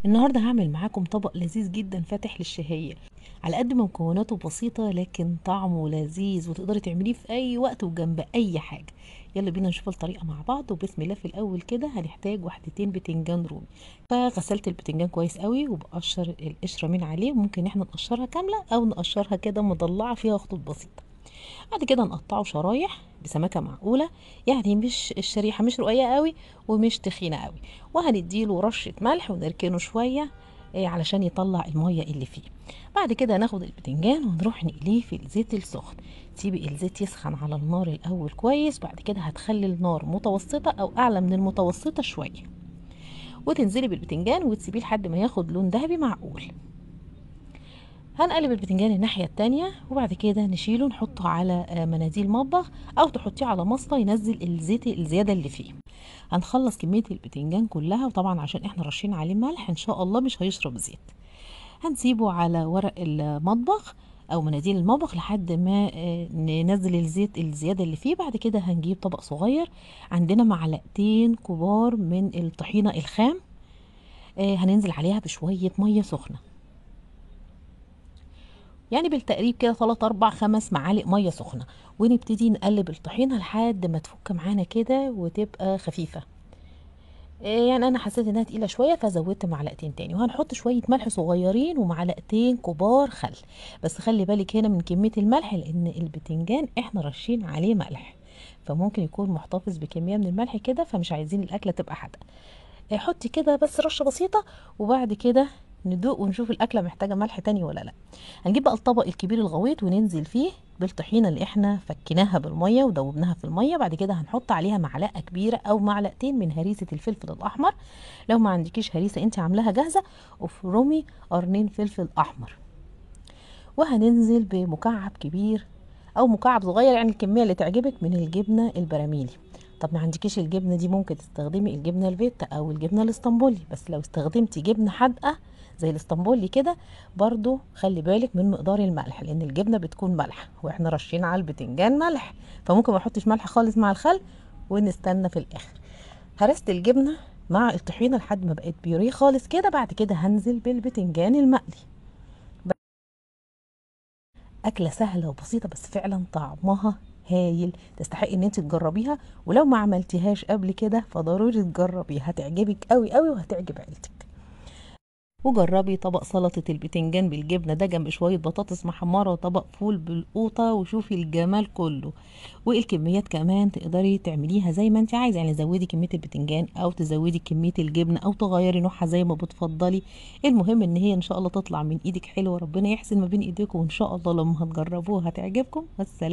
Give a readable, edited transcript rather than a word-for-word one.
النهارده هعمل معاكم طبق لذيذ جدا فاتح للشهية، على قد ما مكوناته بسيطة لكن طعمه لذيذ وتقدري تعمليه في اي وقت وجنب اي حاجة. يلا بينا نشوف الطريقة مع بعض. وبسم الله في الاول كده هنحتاج وحدتين بتنجان رومي. فغسلت البتنجان كويس قوي وبقشر القشرة من عليه، ممكن احنا نقشرها كاملة او نقشرها كده مضلعة فيها خطوط بسيطة. بعد كده نقطعه شرايح بسمكة معقولة، يعني مش الشريحة مش رقيقة قوي ومش تخينة قوي، وهنديله رشة ملح ونركنه شوية علشان يطلع المية اللي فيه. بعد كده ناخد البتنجان ونروح نقليه في الزيت السخن. تسيبي الزيت يسخن على النار الاول كويس، بعد كده هتخلي النار متوسطة او اعلى من المتوسطة شوية، وتنزلي بالبتنجان وتسيبيه لحد ما ياخد لون ذهبي معقول. هنقلب البتنجان الناحية التانية وبعد كده نشيله نحطه على مناديل مطبخ او تحطيه على مصفى ينزل الزيت الزيادة اللي فيه. هنخلص كمية البتنجان كلها، وطبعا عشان احنا رشين عليه ملح ان شاء الله مش هيشرب زيت. هنسيبه على ورق المطبخ او مناديل المطبخ لحد ما ننزل الزيت الزيادة اللي فيه. بعد كده هنجيب طبق صغير، عندنا معلقتين كبار من الطحينة الخام، هننزل عليها بشوية مية سخنة، يعني بالتقريب كده 3 4 5 معالق مية سخنة، ونبتدي نقلب الطحينه لحد ما تفك معانا كده وتبقى خفيفة. يعني انا حسيت انها تقيلة شوية فزودت معلقتين تاني، وهنحط شوية ملح صغيرين ومعلقتين كبار خل، بس خلي بالك هنا من كمية الملح لان البتنجان احنا رشين عليه ملح، فممكن يكون محتفظ بكمية من الملح كده، فمش عايزين الاكلة تبقى حادقه. حطي كده بس رشه بسيطة، وبعد كده ندوق ونشوف الاكلة محتاجه ملح تاني ولا لا. هنجيب بقى الطبق الكبير الغويط وننزل فيه بالطحينه اللي احنا فكيناها بالمية ودوبناها في المية. بعد كده هنحط عليها معلقه كبيرة او معلقتين من هريسه الفلفل الاحمر، لو ما عندكيش هريسه انت عاملاها جاهزة افرمي قرنين فلفل احمر. وهننزل بمكعب كبير او مكعب صغير، يعني الكمية اللي تعجبك، من الجبنة البراميلي. طب ما عندكيش الجبنة دي ممكن تستخدمي الجبنة الفيتا او الجبنة الاسطنبولي، بس لو استخدمتي جبنه حادقه زي الاسطنبولي كده برضو خلي بالك من مقدار الملح، لان الجبنة بتكون ملح واحنا رشين على البتنجان ملح، فممكن ما احطش ملح خالص مع الخل ونستنى في الاخر. هرست الجبنة مع الطحينه لحد ما بقت بيوريه خالص كده. بعد كده هنزل بالبتنجان المقلي. اكله سهلة وبسيطة بس فعلا طعمها هايل، تستحق ان انت تجربيها، ولو ما عملتيهاش قبل كده فضروري تجربيها، هتعجبك قوي قوي وهتعجب عيلتك. وجربي طبق سلطة البتنجان بالجبنة ده جنب شوية بطاطس محمرة وطبق فول بالقوطة، وشوفي الجمال كله. والكميات كمان تقدري تعمليها زي ما انت عايزة، يعني زودي كمية البتنجان او تزودي كمية الجبنة او تغيري نوعها زي ما بتفضلي. المهم ان هي ان شاء الله تطلع من ايدك حلوة، ربنا يحسن ما بين ايديكم، وان شاء الله لما هتجربوها هتعجبكم. والسلام.